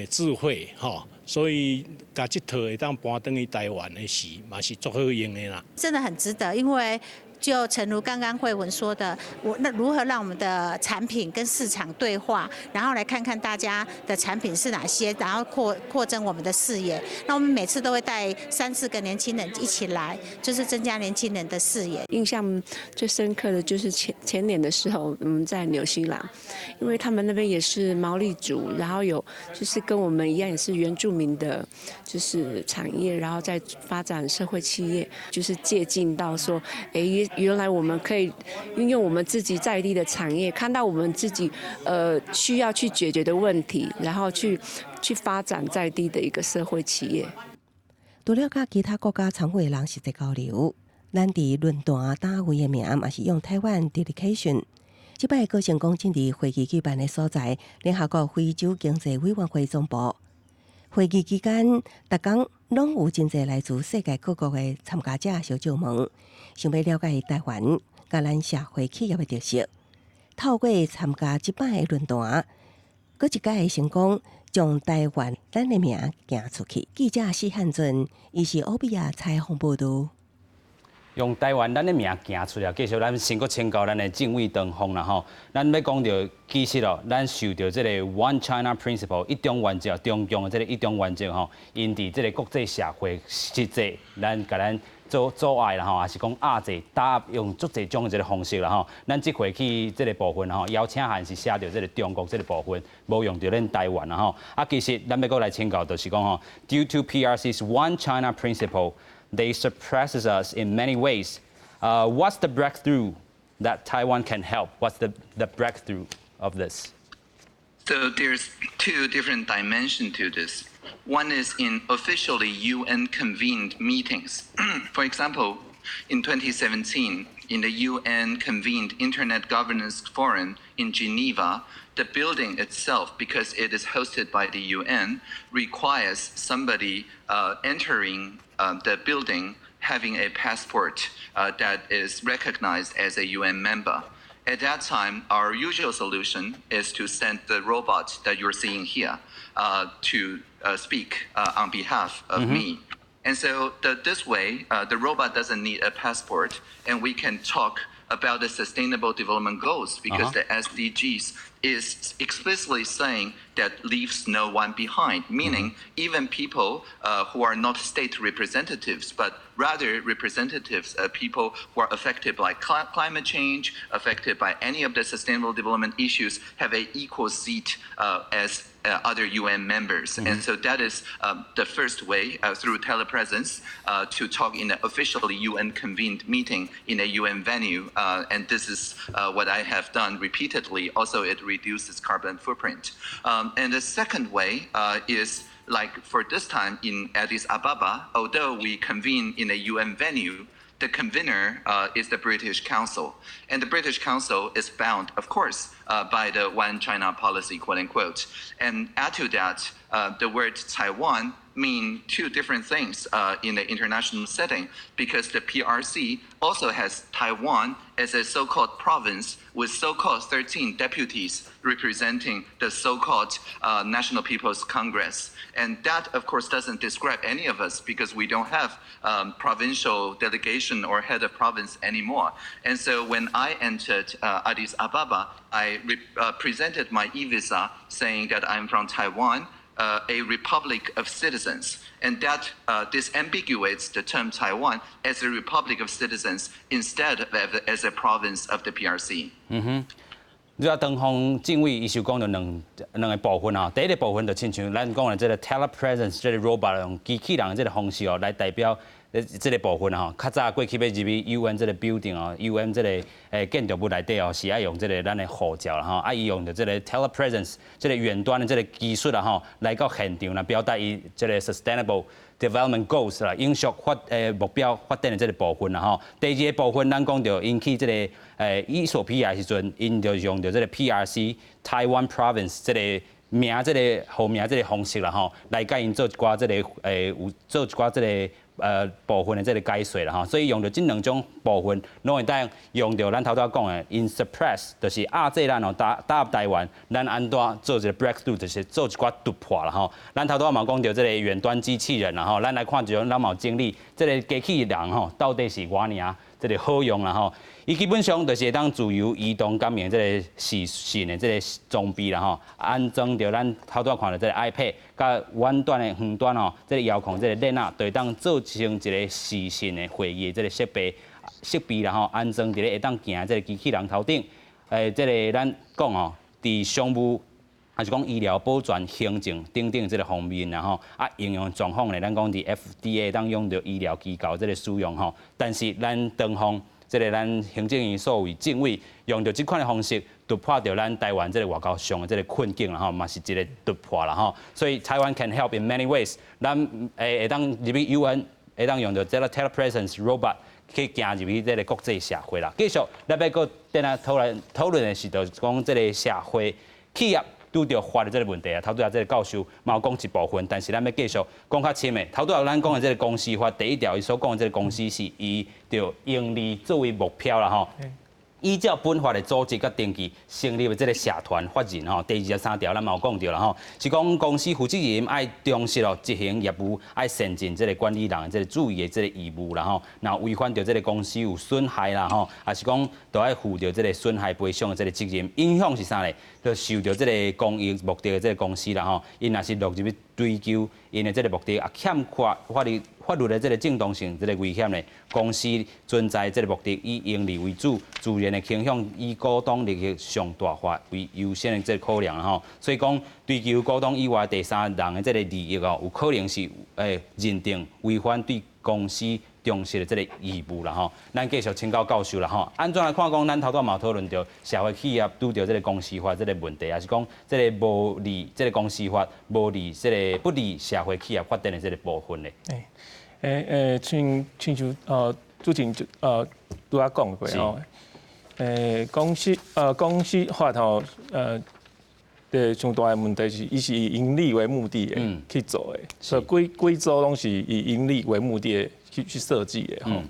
智慧，吼。所以，共這套會當搬轉去台灣的時，嘛是足好用的啦。真的很值得，因為就誠如剛剛慧文說的，我那如何讓我們的產品跟市場對話，然後來看看大家的產品是哪些，然後擴增我們的視野。那我們每次都會帶三四個年輕人一起來，就是增加年輕人的視野。印象最深刻的就是前前年的時候，我們在紐西蘭，因為他們那邊也是毛利族，然後有就是跟我們一樣也是原住民的，就是產業，然後再發展社會企業，就是借鑑到說，哎，原來我們可以運用我們自己在地的產業，看到我們自己需要去解決的問題，然後去發展在地的一個社會企業。除了佮其他國家參會的人實際交流，咱佇論壇單位的名嘛是用台灣 Delegation。這擺閣成功進佇會議舉辦的所在，聯合國非洲經濟委員會總部。會議期間，逐工攏有真濟來自世界各國的參加者相借問，想欲了解台灣佮咱社會企業的特色。透過參加這擺的論壇，閣一擺成功將台灣咱的名行出去。記者施漢俊，伊是歐比亞採訪報導。用台灣咱的名行出來，繼續咱先閣請教咱的政委唐鳳啦吼。咱欲講著，其實哦，咱受著這個 One China Principle 一中原則，中共的這個一中原則吼，𪜶佇這個國際社會實際，咱共咱做阻礙啦吼，抑是講壓制、打壓，用足濟種的這個方式啦吼。咱這回去這個部分吼，邀請函是寫著這個中國這個部分，無用著咱台灣啦吼。啊，其實咱欲閣來請教，就是講吼，Due to PRC's One China Principle，they suppresses us in many ways. What's the breakthrough that Taiwan can help? What's the breakthrough of this? So there's two different dimensions to this. One is in officially UN convened meetings. For example, in 2017, in the UN convened Internet Governance Forum in Geneva, the building itself, because it is hosted by the UN, requires somebody entering the building having a passport that is recognized as a UN member. At that time, our usual solution is to send the robot that you're seeing here to speak on behalf of me. And so this way, the robot doesn't need a passport, and we can talk about the Sustainable Development Goals because the SDGs is explicitly saying that leaves no one behind, meaning even people who are not state representatives, but rather representatives of people who are affected by climate change, affected by any of the sustainable development issues, have an equal seat as other UN members. And so that is the first way through telepresence to talk in an officially UN convened meeting in a UN venue. And this is what I have done repeatedly. Also, it reduces carbon footprint. And the second way is like for this time in Addis Ababa, although we convene in a UN venue, The convener is the British Council. And the British Council is bound, of course, by the One China policy, quote unquote. And add to that, the word Taiwan mean two different things in the international setting because the PRC also has Taiwan as a so-called province with so-called 13 deputies representing the so-called National People's Congress. And that, of course, doesn't describe any of us because we don't have provincial delegation or head of province anymore. And so when I entered Addis Ababa, I presented my e-visa saying that I'm from Taiwan, a republic of citizens. And that disambiguates the term Taiwan as a republic of citizens instead of as a province of the PRC. 嗯哼。你啊，唐鳳政委伊就講著兩個部分啊。第一個部分就親像咱講的這個 telepresence 這個 robot 用機器人這個方式哦來代表這個部分吼。較早過去欲入去 UN 這個 building 哦，UN 這個建築物內底哦，是愛用這個咱的護照啦吼。啊，伊用著這個 telepresence 這個遠端的這個技術啦吼，來到現場來表達伊這個 sustainable development goals 啦，永續發目標發展的這個部分啦吼。第二個部分，咱講著𪜶去這個衣索比亞時陣，𪜶就用著這個 PRC Taiwan Province 這個名，這個號名這個方式啦吼，來共𪜶做一寡這個有做一寡這個部分的這個解說啦吼。所以用著這兩種部分，攏會當用著咱頭拄仔講的，𪜶 suppress 就是壓制咱哦，打入台灣，咱按怎做一個 breakthrough，就是做一寡突破啦吼。咱頭拄仔嘛講著這個遠端機器人啦吼，咱來看一種咱嘛有整理這個機器人吼，到底是偌爾這個好用啦吼。伊基本上就是會當自由移動感應這個視訊的這個裝備啦吼，安裝著咱頭拄仔看著這個 iPad，佮遠端的遠端吼，這個遙控這個電腦，就會當做成一個視訊的會議這個設備啦吼，安裝佇咧會當行這個機器人頭頂，這個咱講吼，佇商務。還是講醫療保全、行政等等這個方面啦吼，啊應用狀況咧，咱講佇 FDA 當用著醫療機構這個使用吼，但是咱唐鳳這個咱行政院數位政委用著這款的方式突破著咱台灣這個外交上的這個困境啦吼，嘛是一個突破啦吼。所以 Taiwan can help in many ways，咱會當入去 UN，會當用著這個 telepresence robot 去行入去這個國際社會啦。繼續，咱欲閣轉來討論的是，就是講這個社會企業拄著法的這個問題啊，頭拄仔這個教授嘛有講一部分，但是咱欲繼續講較深的。頭拄仔咱講的這個公司法第一條，伊所講的這個公司是以著營利作為目標啦吼。依照本法的組織佮登記成立的這個社團法人吼，第23條咱嘛有講著啦吼，是講公司負責人愛忠實哦執行業務，愛善盡這個管理人的這個注意的這個義務啦吼。若違反著這個公司有損害啦吼，抑是講都愛負著這個損害賠償的這個責任。影響是啥咧？就受著這個公益目的的這個公司啦吼，𪜶若是落入去追究𪜶的這個目的，也欠缺法律的這個正當性，這個危險咧。公司存在這個目的以營利為主，自然會傾向以股東利益上大化為優先的這個考量吼。所以講追求股東以外第三人的這個利益哦，有可能是認定違反對公司忠實的這個義務啦吼。咱繼續請教教授啦吼。按怎來看講，咱頭拄仔嘛有討論著社會企業拄著這個公司法這個問題，抑是講這個無利這個公司法無利這個不利社會企業發展的這個部分咧？親像之前拄仔講過吼，公司法吼，的上大的問題是，伊是以營利為目的的去做的，所以規規組攏是以營利為目的的去設計的吼。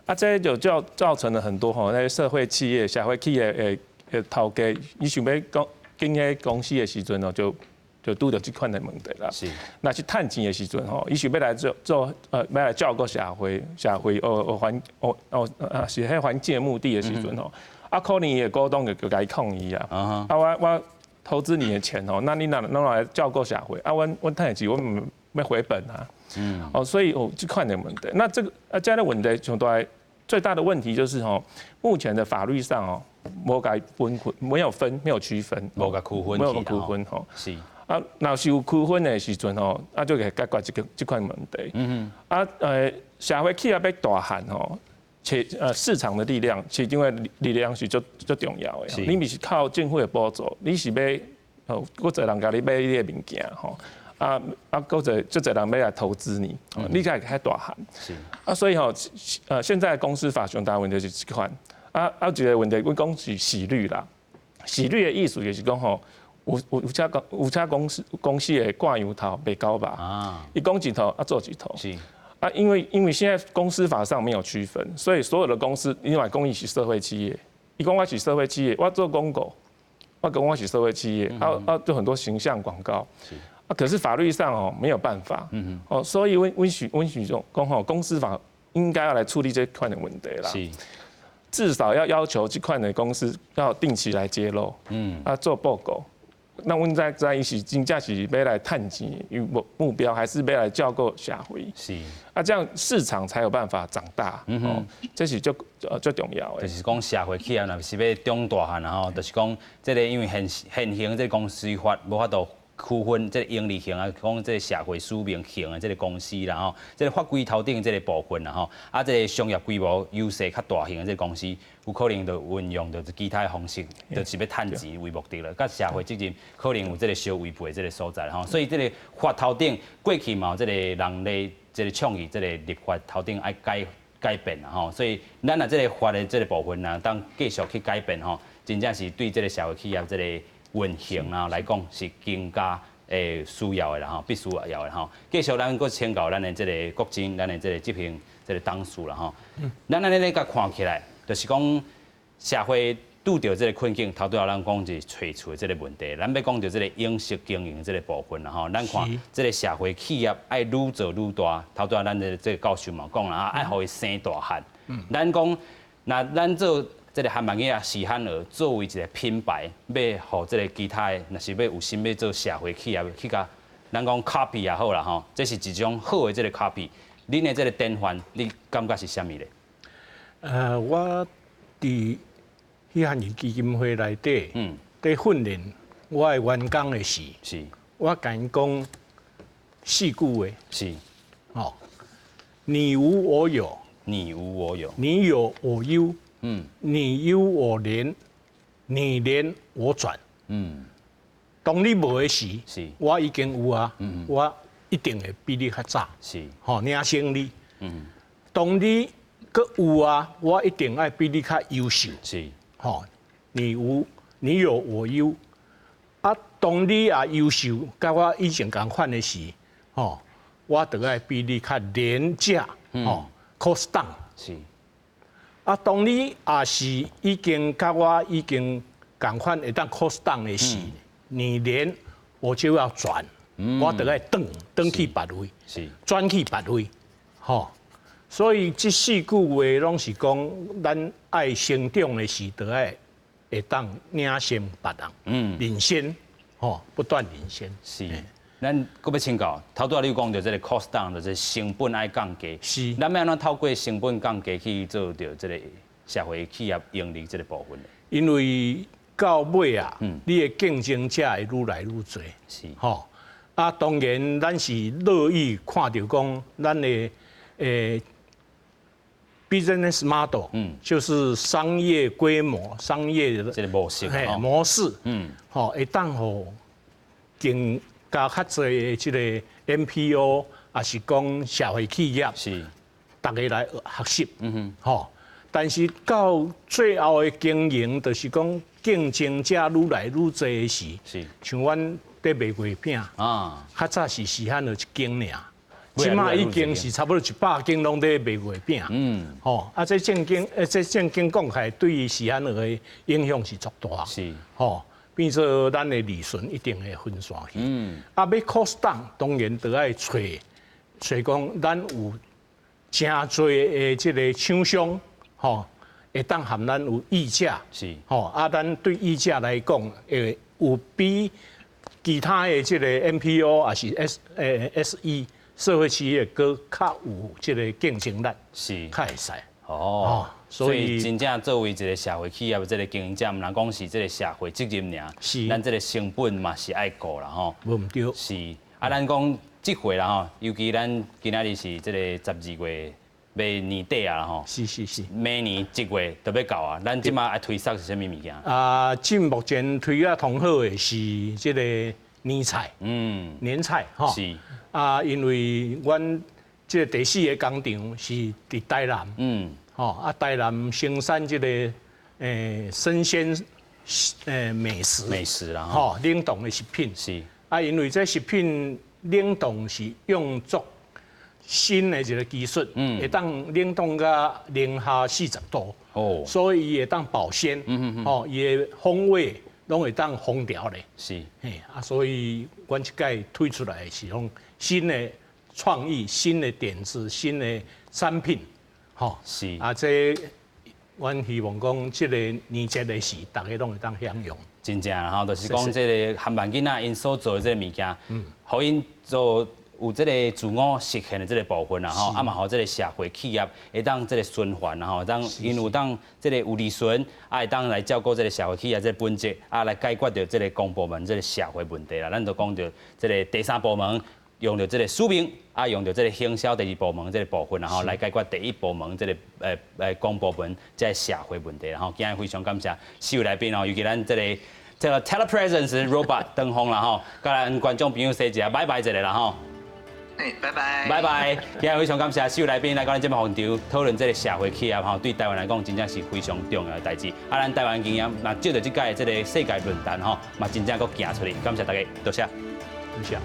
啊，這就造成了很多吼，那社會企業、社會企業的頭家，伊想欲講經營公司的時陣哦，就拄著這款的問題啦。若是趁錢的時陣吼，伊想欲來做做欲來照顧社會哦環哦哦啊是彼環境的目的的時陣吼，啊可能伊的股東就共伊抗議啊。啊我投資你的錢哦，那你哪哪來照顧社會？啊，阮趁錢，阮毋欲回本啊。哦，所以有這款的問題。那這個啊，這樣的問題上大最大的問題就是吼，目前的法律上哦，無共分沒有分沒有區分，無共區分，沒有區分吼。啊，若是有區分的時陣吼，啊就會解決這款問題。啊，社會企業欲大漢吼，且市場的力量，市場的力量是足足重要的。你毋是靠政府的補助，你是欲哦，閣濟人共你買你的物件吼。啊啊，閣濟足濟人欲來投資你，你才會較大漢。啊，所以吼，現在公司法上大問題是這款。啊啊，一個問題，阮講是時率啦。時率的意思就是講吼，有影公司會掛羊頭賣狗肉。伊講一套啊，做一套。啊，因為現在公司法上沒有區分，所以所有的公司，因為講伊是社會企業，伊講我是社會企業，我做廣告，我講我是社會企業，啊啊，做很多形象廣告。啊，可是法律上哦沒有辦法。哦，所以阮是講吼，公司法應該要來處理這款的問題啦。至少要要求這款的公司要定期來揭露，啊做報告。那阮知伊是真正是欲來趁錢，有目標還是欲來照顧社會？啊，這樣市場才有辦法長大。哦，這是足重要的。就是講社會企業若是欲長大漢吼，就是講這個因為現行這個公司法無法度區分這個營利型啊，講這個社會使命型的這個公司啦吼，這個法規頭頂這個部分啦吼，啊，這個商業規模優勢較大型的這個公司，有可能就運用著其他的方式，就是欲趁錢為目的了，佮社會責任可能有這個相違背這個所在吼，所以這個法頭頂過去嘛有這個人咧這個倡議，這個立法頭頂愛改變啦吼，所以咱若這個法的這個部分啊，當繼續去改變吼，真正是對這個社會企業這個運行啊來講是更加需要的啦吼，必須要的吼。繼續咱閣請教咱的這個國珍，咱的這個執行這個董事啦吼。咱按呢咧共看起來，就是講社會拄著這個困境，頭拄仔咱講是揣厝的這個問題，咱欲講著這個永續經營這個部分啦吼。咱看這個社會企業愛愈做愈大，頭拄仔咱的這個教授嘛講啦，愛予伊生大漢。咱講，若咱做這個韓萬額仔喜憨兒作為一個品牌，欲予這個其他的，若是欲有心欲做社會企業，去共咱講 copy 也好啦吼，這是一種好的這個 copy。恁的這個典範，你感覺是啥物咧？我佇喜憨兒基金會內底，佇訓練我的員工的時，我共𪜶講四句話，吼，你無我有，你無我有，你有我優，你優我廉，你廉我轉，當你無的時，我已經有啊，我一定會比你較早，吼，領先你，當你閣有啊，我一定愛比你較優秀，吼，你無你有我優，啊，當你也優秀，佮我以前仝款的時，吼，我就愛比你較廉價，吼，cost down，啊，當你也是已經佮我已經仝款會當 cost down 的時，你廉我就要轉，我就愛轉轉去別位，轉去別位，吼。所以這四句話攏是講，咱愛成長的時，就愛會當領先別人，領先，吼，不斷領先。是，咱閣欲請教，頭拄仔你有講著這個 cost down，就是成本愛降低。咱欲按怎透過成本降低去做著這個社會企業盈利這個部分？因為到尾啊，你的競爭者會愈來愈濟。吼，啊，當然咱是樂意看著講，咱的business model，就是商業規模、商業的這個模式，模式，吼，會當予更加較濟的這個 NPO，抑是講社會企業，逐家來學習，吼。但是到最後的經營，就是講競爭者愈來愈濟的時，像阮佇賣月餅，較早是喜憨兒一間爾，這馬已經是差不多100間攏佇賣月餅，吼，啊，這正經講起來，對於喜憨兒的影響是足大，吼，變做咱的利潤一定會分散去，啊，欲 cost down，當然就愛揣揣講，咱有誠濟的這個廠商，吼，會當和咱有議價，吼，啊，咱對議價來講，會有比其他的這個 NPO 抑是 SE 社會企業閣較有這個競爭力，較會使。哦，所以真正作為一個社會企業這個經營者，毋但講是這個社會責任爾，咱這個成本嘛是愛顧啦吼。無毋對。是，啊，咱講這回啦吼，尤其咱今仔日是這個12月欲年底啊吼。明年1月就欲到啊，咱這馬愛推捒是啥物物件？啊，這目前推啊上好的是這個年菜，年菜吼。啊，因為阮這個第四个工廠是佇台南，吼啊，台南生產這个生鮮美食，美食啦，吼，冷凍的食品。啊，因為這食品冷凍是用作新的一個技術，會當冷凍到零下40度，所以伊會當保鮮，吼，伊的風味攏會當封牢咧。嘿，啊，所以阮這擺推出來是講新的創意、新的點子、新的產品，吼。啊，這阮希望講，這個年節的時，大家攏會當享用。真正吼，就是講這個含萬囡仔𪜶所做的這個物件，予𪜶做有這個自我實現的這個部分啦吼，啊嘛，予這個社會企業會當這個循環啦吼，當𪜶有當這個有利潤，啊會當來照顧這個社會企業這個本質，啊來解決著這個公部門這個社會問題啦。咱就講著這個第三部門用著這個使命，啊用著這個行銷第二部門這個部分，然後來解決第一部門這個公部門這個社會問題啦吼。今日非常感謝四位來賓哦，尤其咱這個這個 Telepresence Robot 登峰啦吼，佮咱觀眾朋友 say 一下拜拜一下啦吼。哎，拜拜。拜拜。今日非常感謝四位來賓來到咱節目現場討論這個社會企業吼，對台灣來講真正是非常重要的代誌。啊，咱台灣經驗，嘛借著這屆這個世界論壇吼，嘛真正閣行出去。感謝大家，多謝。多謝。